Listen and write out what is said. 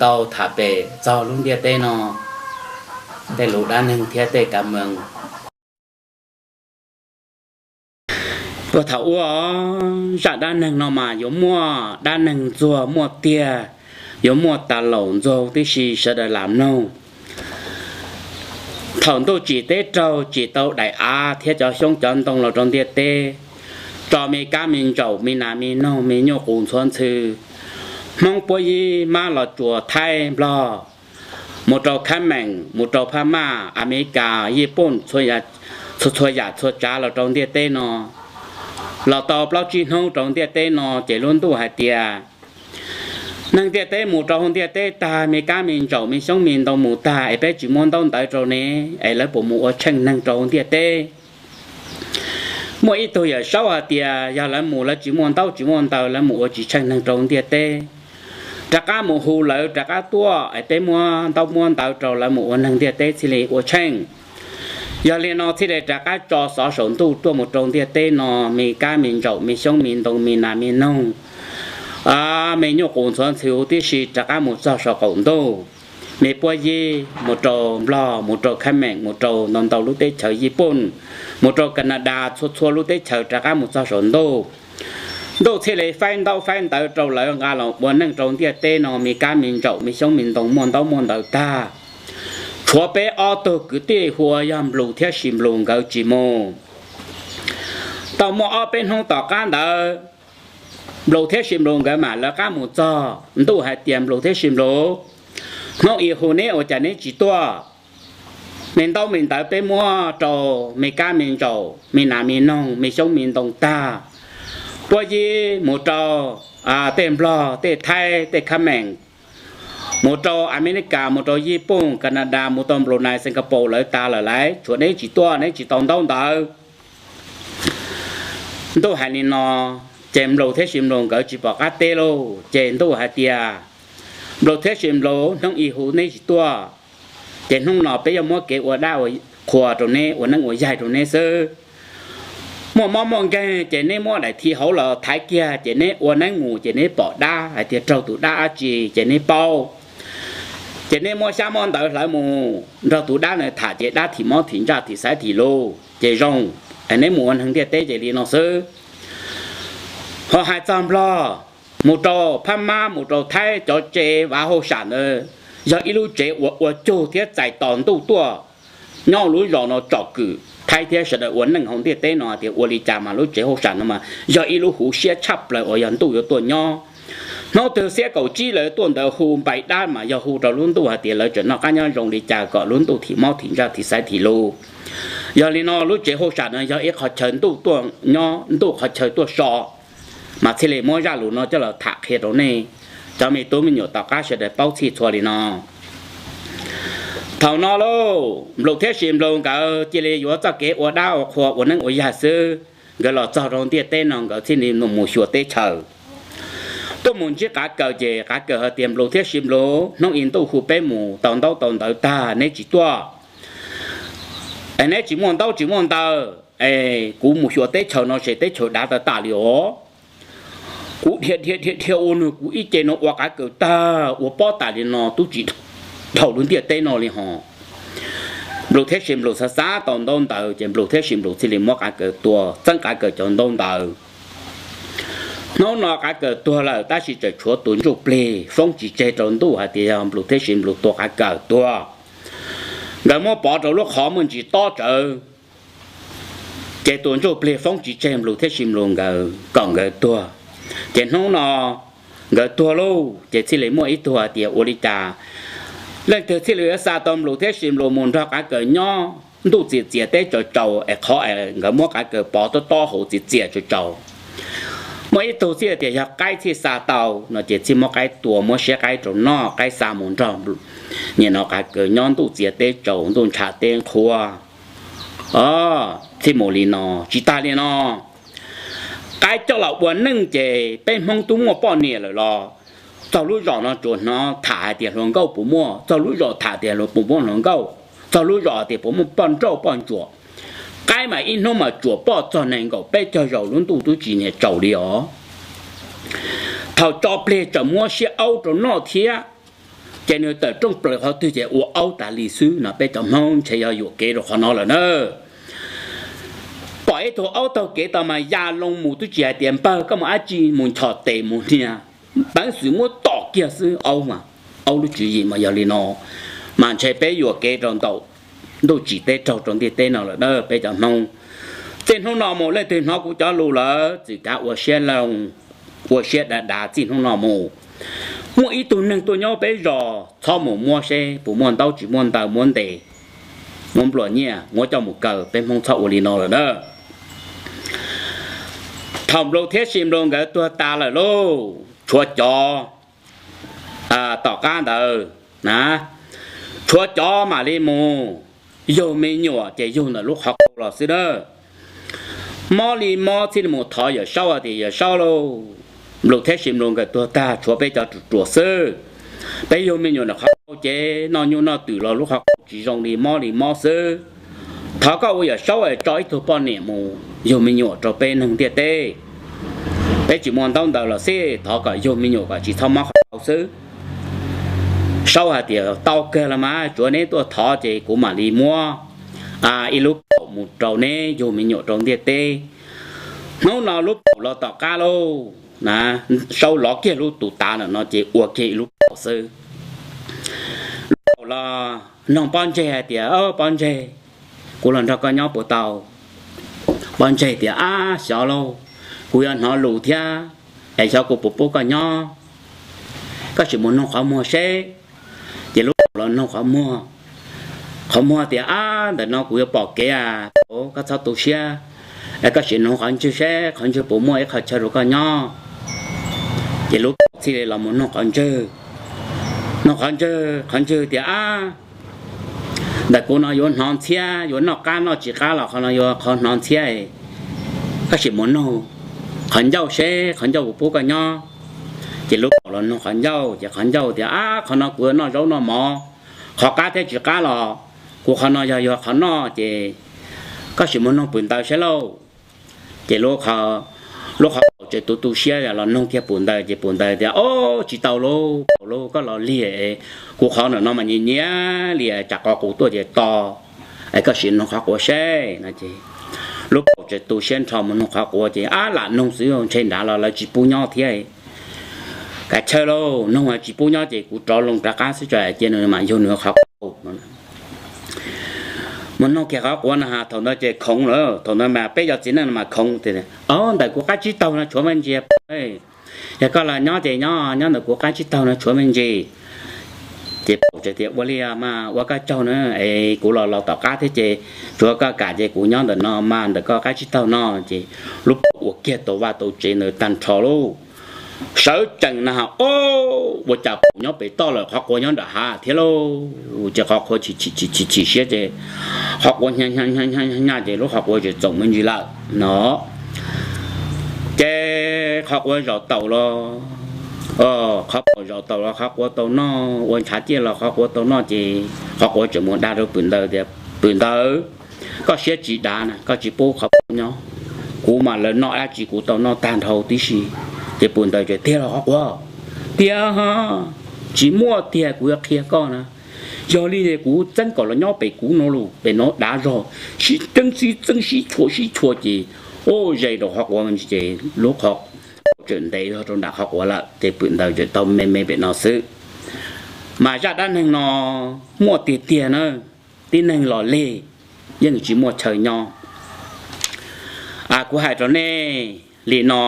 Tau tham pem txog lub ntiaj teb no tej lus dab neeg thiab tej kav mees. Puag thaum ub, zaj dab neeg no mas yuav muaj dab neeg ntxuag muaj tiag, yuav muaj tas laus ntxuag tib si sawv daws lam mloog. Thaum ntuj tsim teb raug tsim tau daim av thiab cov xyoob cov ntoo los rau ntiaj teb, tso me kab me ntsaum me nas me noog me nyuj qus ntxhuav ntxhw, Hmoob puab yib mab los tsuas Thaib Nplog, mus rau Khab Meem, mus rau Phab Maj, Amelikas, Yij Pooj, txhua yam txhua tsav los rau ntiaj teb no, los tau plaub tsib hnub rau ntiaj teb no ces lub ntuj hais tias, neeg ntiaj teb mus rau hauv ntiaj teb tag, me kab me ntsaum me xyoob me ntoo mus tag es peb tsis muaj ntaub ntawv rau ne, es lawv puas mus ua tsheej neeg rau hauv ntiaj teb? Muaj ib tug yawm saub hais tias yog lawv mus lawv tsis muaj ntaub tsis muaj ntawv, lawv mus ua tsis tsheej neeg rau hauv ntiaj teb. Rov qab mus hu lawv rov qab tuaj es peb muab ntaub muab ntawv rau lawv mus ua neeg ntiaj teb thiaj li ua tsheej. Yog li no thiaj li rov qab tso xov saum ntuj tuaj mus rau ntiaj teb no, me kab me ntsaum me xyoob me ntoo me nas me noog, me nyuj qus ntxhuav ntxhw huv tib si rov qab mus txog saum qaum ntuj. Me puab yib mus rau Nplog, mus rau Khab Meem, mus rau ntau ntau lub teb chaws Yij Pooj, mus rau Kanadas, txhua txhua lub teb chaws rov qab mus txog saum ntuj. Ntuj thiaj li faib ntaub faib ntawv rau lawv nqa los ua neej rau ntiaj teb no, me kab me ntsaum me xyoob me ntoo muaj ntaub muaj ntawv tag. Tshuav peb ob tug kwv tij hu ua yog Nplus thiab Sis Nplus nkawd tsis mus. Tau muaj ob peb hnub tom qab ntawd, Nplus thiab Sis Nplus nkawd mam lawv qab mus txog. Ntuj hais tias, Nplus thiab Sis Nplus, hnub i hu neb ua cas neb tsis tuaj? Me ntaub me ntawv peb muab rau, me kab me ntsaum me nas me noog me xyoob me ntoo tag. Puab yib mus rau tej Nplog, tej Thaib, tej Khab Meem, mus rau Amelikas, mus rau Yij Pooj, Kanadas, mus tau Nplus Nais, Singapore lawv tas lawm lauj, tshuav neb tsis tuaj, neb tsis tau ntaub ntawv. Ntuj hais li no, ces Nplus thiab Sis Nplus nkawd tsis pom qab teb lauj. Ces Ntuj hais tias, Nplus thiab Sis Nplus, hnub i hu neb tsis tuaj, ces hnub no peb yuav muab kev ua dab ua qhua rau neb, ua neeb ua yaig rau neb xwb. Muaj mob muaj nkeeg ces neb muab daim thi hauv los thaiv kiag ces neb ua neeb mus ces neb pom dab hais tias raug tus dab dab tsi ces neb paub. Ces neb muab xyab muab ntawv hlawv mus nrog tus dab ntawd tham ces dab thim mob thim ntsaj thim xaiv thim lus ces zoo. Neb mus ua neeg ntiaj teb ces li no xwb. Ho hais txog Nplog, mus rau Phab Mab, mus rau Thaib, cov tsev vav hauj sam ntawd yog ib lub tsev uas ua cug thiab txais tos ntuj tuaj. Nyob lub zos no tsom kwm Thaib thiab sawv daws ua neej hauv ntiaj teb no tias ua li cas mas lub tsev hauj sam no mas yog ib lub huv siab tshaj plaws uas yog ntuj yuav tuaj nyob. Hnub twg xiab kaum tsib lawv tuaj ntawd hu npai dab mas yog hu rau lub ntuj hais tias lawv tseem noj qab nyob zoo li cas kom lub ntuj thim mob thim ntsaj thim xaiv thim lus. Yog li no lub tsev hauj sam no yog ib qhov chaw ntuj tuaj nyob, ntuj qhov chaw tuaj so. Mas thiaj li muab zaj lus no coj los tham qhia rau nej cov me tub me nyuam tom qab sawv daws paub txhij txhua li no. Thaum no lauj, Nplus thiab Sis Nplus nkawd cia li yuav txoj kev ua dab ua qhua ua neeb ua yaig xwb. Nkawd los txog rau ntiaj teb no nkawd thiaj li mus xyuas teb chaws. Tuaj mus ntsib Qav Kawm ces Qav Kawm hais tias, Nplus thiab Sis Nplus, hnub i ntuj hu peb mus tau ntaub tau ntawv tag neb tsis tuaj, es neb tsis muaj ntaub tsis muaj ntawv, es kuv mus xyuas teb chaws no ces teb chaws dav tas tas li os. Kuv dhia dhia dhia dhia ua nws kuv ib ce no ua Qav Kawm tag ua pob tas li no twb tsis dhau lub ntiaj teb no li hos. Nplus thiab Sis Nplus xav xav tau ntaub ntawv ces Nplus thiab Sis Nplus thiaj li muab Qav Kawm tua, txeeb Qav Kawm cov ntaub ntawv. Hnub no Qav Kawm tuag lawm tab sis tseem tshuav tus ntsuj plig foob tsis tseg rau ntuj hais tias yog Nplus thiab Sis Nplus tua Qav Kawm tuag. Nkawd muab pov rau lub qhov muaj ntsis tob tsawv, ces tus ntsuj plig foob tsis tseg Nplus thiab Sis Nplus nkawd kom nkawd tuag. Ces hnub no nkawd tuag lauj, ces thiaj li muaj ib tug hais tias ua li cas leej twg thiaj li yuav xa tau Nplus thiab Sis Nplus mus nrog Qav Kawm nyob ntuj txias txias teb tsaus tsaus es qhov es nkawd muab Qav Kawm pov tob tob hauv txias txias tsaus tsaus. Muaj ib tug thiaj tias yog qaib thiaj xa tau no ces thiaj muab qaib tua, muab siab qaib rau noj, qaib xa mus nrog nim no Qav Kawm nyob ntuj txias teb tsaus, ntuj ntshav teb nqhuav. Thiaj mus li no, tsis tag li no, qaib coj los ua neej ces peb Hmoob twb muaj poj niam lawm los txog lub zos no tsuas hnov tham hais tias hluas nkauj puas muaj, txog lub zos tham tias puas muaj hluas nkauj, txog lub zos tias puas muaj poj nrauj poj ntsuam. Qaib mas ib hnub mas tsuam poj txog nees nkaum peb caug zaus lub ntuj twb tsis niam tsaus li os. Thaum tso plig tseem muab siab aub rau noj thiab, Ces nws tawm rooj plaws qhov twg ces ua aub tas li xwb no. Peb cov Hmoob ntshe yog yuam kev rau qhov no lawm na. Pom ib tug aub taug kev tau mas ya loo mus twb tsis hais tias npawg koj mus dab tsi, mus nchos tes mus hnia, peev xwm muab tom kiag xwb. Aub mas, aub lub tswv yim mas yog li no, mas ntshe peb yuam kev rau ntawm ntuj tsim teb raug rau ntiaj teb no lawm na peb cov Hmoob. Txij hnub no mus leej twg hnov kuv cov lus lawm txwm kav ua siab loo, ua siab dav dav txij hnub no mus. Muaj ib tug neeg tuaj nyob peb zos txhob mus muab seb puas muaj ntaub tsis muaj ntawv muab ntes, muab nplua nyiaj muab coj mus kaw, peb Hmoob txhob ua li no lawm na. Thaum Nplus thiab Sis Nplus nkawd tuag tas lawm lauj, tshuav cov tom qab ntawd na, tshuav cov mam li mus yug me nyuam ces yug ntawm lub qhov qub los xwb na. Mob li mob thiaj li mus thov Yawm Saub hais tias Yawm Saub lauj, Nplus thiab Sis Nplus nkawd tuag tag tshuav peb cov ruam ruam xwb, peb yug me nyuam ntawm qhov qub ces noj nyuj noj twm los lub qhov qub tsis zoo li, mob li mob xwb. Thov koj ua Yawm Saub es tso ib tug poj niam mus yug me nyuam rau peb neeg ntiaj teb. Peb tsis muaj ntaub ntawv los xij, thov kom yug me nyuam kom tsis txhob mob qhov qub xwb. Saub hais tias tau kawg los mas, tsuav neb tuaj thov ces kuv mam li muab ib lub paum mus rau neb yug me nyuam rau ntiaj teb. Hnub no lub paum los tom qab lauj na, Saub lov kiag lub tus tav ntawm no ces ua kiag ib lub paum xwb. Lub paum los noog Pob Ntseg hais tias, Pob Ntseg, kuv los nrog koj nyob puas tau? Pob Ntseg tias, Ab xyov lauj, kuv yuav hnov lus thiab es xyov kuv puas pub koj nyob, koj sim mus noog qhov muag seb. Ces lub paum los noog qhov muag, qhov muag tias, Ab, ntawm no kuv yuav pom kev, koj txhob tu siab, koj sim noog qhov ntswg seb qhov ntswg puas muaj ib qho chaw rau koj nyob. Ces lub paum thiaj li los mus noog qhov ntswg. Noog qhov ntswg, qhov ntswg tias, Ab, ntawm kuv no yuav hnov ntxhiab, yuav noj qab noj tsis qab los qhov no yuav qhov hnov ntxhiab, koj sim mus noog qhov ncauj seb qhov ncauj puas pub koj nyob. Ces lub paum los noog qhov ncauj, ces qhov ncauj tias, Ab, qhov no kuv yuav noj zaub noj mov, qhov qab thiab tsis qab los kuv qhov no yog yog qhov noj, ces koj sim mus noog pwm ntawd seb lauj. Ces lub qhov paum tseem tu tu siab los noog kiag pwm ntawd, ces pwm ntawd tias, Ob, tsis tau lauj, paum lauj, koj los lig, kuv qhov ntawm no mas nyias nyias li, tsam qhov quav tuaj ces to, es koj sim noog qhov quav seb no. Ces lub paum tseem tu siab nrho mus noog qhov quav, ces ab lam noog xwb, ntshe nrad los lawv tsis pub nyob thiab. Kav chawj lauj, noog tsis pub nyob ces kuv rov loo rov qab xwb, tso cia nws mam yug nws qhov quav. Mus noog kiag qhov quav no, thaum ntawd ces khoov lawm, thaum ntawd mas peb cov txiv neej no mas khoov tias, Ob, ntawm kuv qab tsib taug no tshuav me ntsis, yog koj los nyob ces nyob, nyob ntawm kuv qab tsib taug no tshuav me ntsis. Ces paum tseem tias, Ua li mas ua koj tsaug na, es kuv los los tom qab thiab ces tsuav koj kam ces kuv nyob ntawm no mas ntawm koj qab tsib taug no. Ces lub paum ua kiag tau vaj tau tsev ntawd tag nrho lauj. Sawv tsees na, Ob, ua cas paum nyob pem toj lawm, qhov quav nyob nram hav thiab lauj. Ces qhov quav chim chim siab ces qhov quav hnya hnya ces lub qhov quav tseem txoom me ntsis lawm no. Ces qhov quav zaum taum los, qhov paum zaum taum los qhov quav tau noj, ua ntshav ciaj los qhov quav tau noj, ces qhov quav tseem mus dag rau pwm ntawd tias, Pwm ntawd, koj siab tsis dav na, koj tsis pub qhov quav nyob, kuv mas lawv noj dab tsi kuv tau noj tag nrho tib si. Ces pwm ntawd tias, Tiag los qhov quav? Tiag, tsis muaj tiag, kuv yuav qhia koj na. Yog li kuv txeeb kom los nyob pem kuv no los, pem no dav zog, sib txeeb sib txeeb sib tshua sib tshua ces, o, ze rau qhov quav ces lub qhov tseem ntev zog rau nram qhov quav lawm, ces pwm ntawd tseem tau me me pem no xwb. Mas zaj dab neeg no muaj tiag tiag na, tib neeg los lig yeej tsis muaj chaw nyob. Kuv hais rau nej li no,